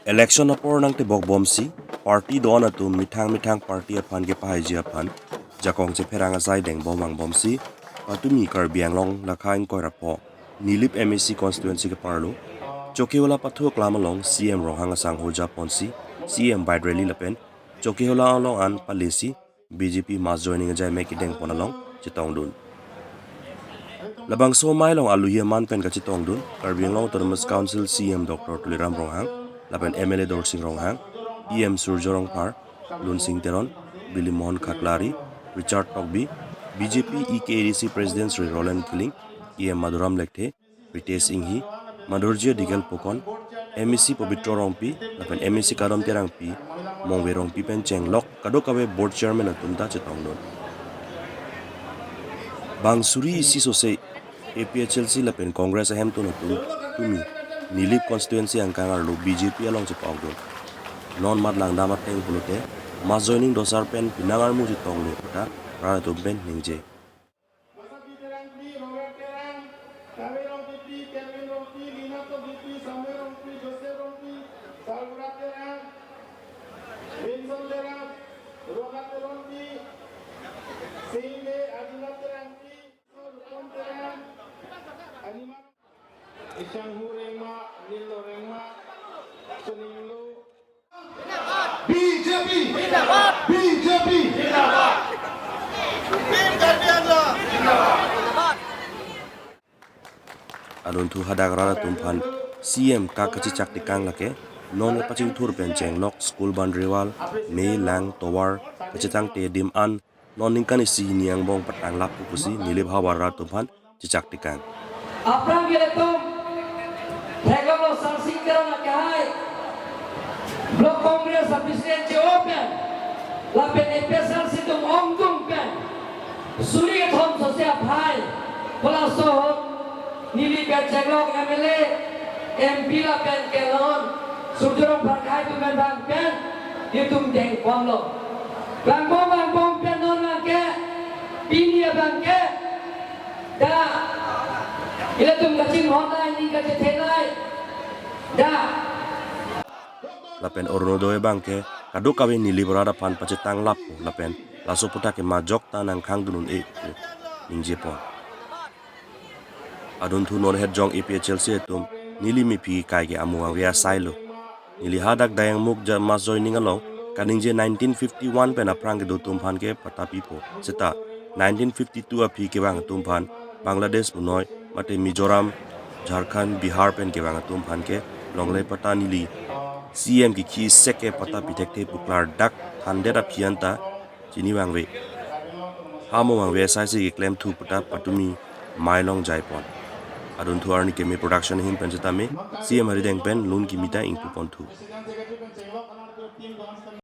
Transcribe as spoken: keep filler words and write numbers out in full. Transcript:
Election apor nangtebok bomsi, party do-an atum methang methang party aphan kepahaiji aphan jakong chepherang asai dengbom vangbomsi, patumi Karbi Anglong lakha ingkoi ra pho, Nilip M A C constituency keparlo Chokihola pathu aklam along C M Ronghang asangho japonsi, C M bike rally lapen Chokihola along an palesi B J P mass joining ajai mek kedengpon along chetongdun. Labangso amei along aluhi aman pen kachetongdun Karbi Anglong Autonomous Council C M Doctor Tuliram Ronghang lapen M L A Dorsing Ronghang, E M Surjya Rongphar, Lunsing Teron, Bilimohon Khaklari, Richard Tokbi, B J P E K A D C President Shri Roland Killing, E M Madhuram Lekthe, Ritesh Enghi, Madhurjya Dikal Pokon, M A C Pobitro Rongpi lapen M A C Kadom Terangpi, Mongve Rongpi pen chenglok kadokave board chairman atum ta chetongdun. Bang suri isi sose A P H L C lapen Congress ahemtun atum tumi Nilip constituency angkang arlo B J P along chepa-okdun. Non mat langdam ateng pulote mass joining dosar pen penang armu chetonglo puta rat atum pen ningje. Masabi Terangpi, Robert Terang, Kame Rongpipi, Kelvin Rongpi, Lina Togipi, Samuel Rongpi, Joseph Rongpi, Salvura Terang, Benson Terang, Rogat Rongpi, Singbe, Adina Terangpi, Rupon Terang, Anima Isang Hu Rengma, Nilo Rengma, Seninglo. B J P! B J P! Adunthu hadak rat atum aphan C M kak kachechak tekang lake, non pachingthur pen chenglok school boundary wall, me lang tovar, kachetangte adim an, non ningkan isi hini angbong patanglap pusi Nilip havar rat atum aphan chechak tekang. Aphrang ke ilitum, Theklamlo Sarsing Teron akehai Block Congress a President che-o pen, lapen A P H L C atum ongdung pen, suri kethom sose aphai, pu laso ahut, neli pen chenglok M L A, M P lapen kelon, Surjya Rongphar akhai atum pen bang pen, itum dengponlo. Vangbom vangbom pen non abangke, pini abangke, da, ilitum kachinghon nai, neli kachethe nai, da. Lapen Orunodoi abangke, kadokave Nilip rat aphan pachetanglap lapen laso aputhak ke majok ta nangkhangdun un-e pu ningjepon. Adunthu non hetjong A P H L C atum neli mephi kai ke amo vangve asailo. Neli hadak Dayang Mukja mass joining along kaningje nineteen fifty-one pen aphrang kedo atum aphan ke patta pipo. Seta nineteen fifty-two aphi kevang atum aphan Bangladesh punoi mate Mizoram, Jharkhand, Bihar pen kevang atum aphan ke longle patta neli C M kikhi sek ke patta pithekthe pu klardak thandet aphi anta chini vangve. Ha amo vangve asaisi keklemthu puta patumi amei along jaipon. Adunthu arni keme production ahin pen setame C M arideng pen lun kimi ta ingpuponthu.